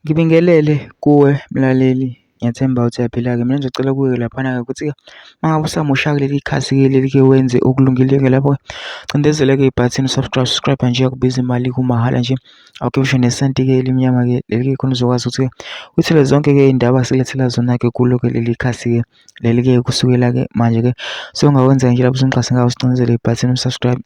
Ngibingelele kuwe mlaleli, ngiyathemba ukuthi uyaphila-ke. Mina ngizocela kuwe laphana-ke ukuthi-ke uma ngabe usamusha leli khasi-ke leli-ke wenze okulungile-ke lapho cindezela-ke ibhathini subscribe nje kubiza imali kumahhala nje. Awukhiphe nesenti-ke elimnyama-ke leli-ke khona uzokwazi ukuthi-ke uthole zonke-ke iy'ndaba esilethela zona-ke kulo-ke leli khasi-ke leli-ke kusukela-ke manje-ke sewungawenza nje lapho usungixhase ngawo sicindezele ibhathini subscribe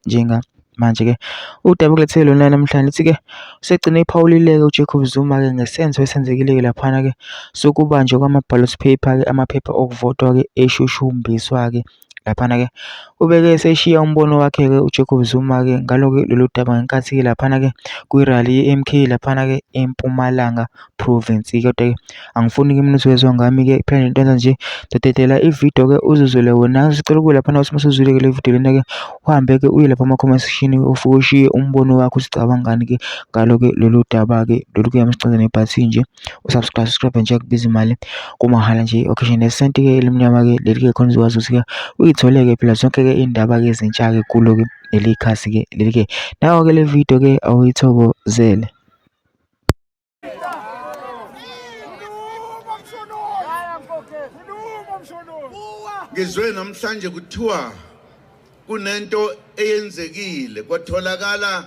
manje-ke udaba okulethele lona namhlanje lithi-ke usegcine iphawulile-ke uJacob Zuma-ke ngesenzo esenzekile-ke laphana-ke sokubanjwa kwama-ballot paper-ke amaphepha okuvotwa-ke eshushumbiswa-ke laphana-ke ubeke eseshiya umbono wakhe-ke uJacob Zuma-ke ngalo-ke lolu daba ngenkathi-ke laphana-ke kwi-rally ye-MK laphana-ke eMpumalanga Province. Kodwa-ke angifuni-ke mina uzwezwa ngami-ke phela into enza nje dodedela ividiyo-ke uzizwele wena. Sicela kuwe laphana ukuthi masuzwile-ke le video lena-ke uhambe-ke uye lapha ama-comment section ufike ushiye umbono wakho usicabangani-ke ngalo-ke lolu daba-ke lolu-ke masicindezele nebhathini nje usubscribe nje kubiza imali kumahhala nje. Okay nje nesenti-ke elimnyama-ke leli-ke khona uzokwazi ukuthi-ke uyithole-ke phela zonke-ke iy'ndaba-ke ezintsha-ke kulo-ke leli khasi-ke leli-ke. Nayo-ke le video-ke awuyithokozele. Ngizwe namhlanje kuthiwa kunento eyenzekile, kwatholakala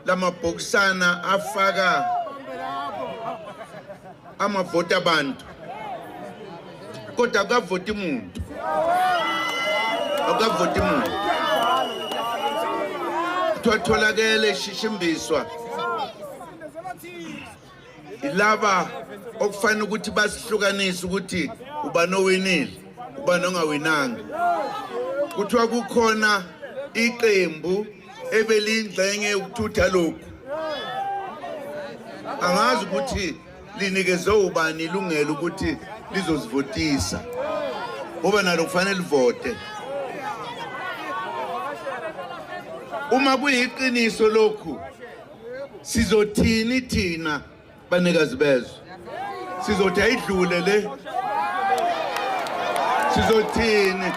lamabhokisana afaka amavoti abantu, kodwa akavoti umuntu, kutholakele shishimbiswa ilaba okufanele ukuthi basihlukanise ukuthi ubani owinile ubani ongawinanga. Kuthiwa kukhona iqembu ebeliyingxenye yokuthutha lokhu, angazi ukuthi linikezwe ubani ilungelo ukuthi lizozivotisa ngoba nalo kufanele livote. Uma kuyiqiniso lokhu, sizothini thina banikazi bezwe? Sizothi ayidlule le? Sizothini?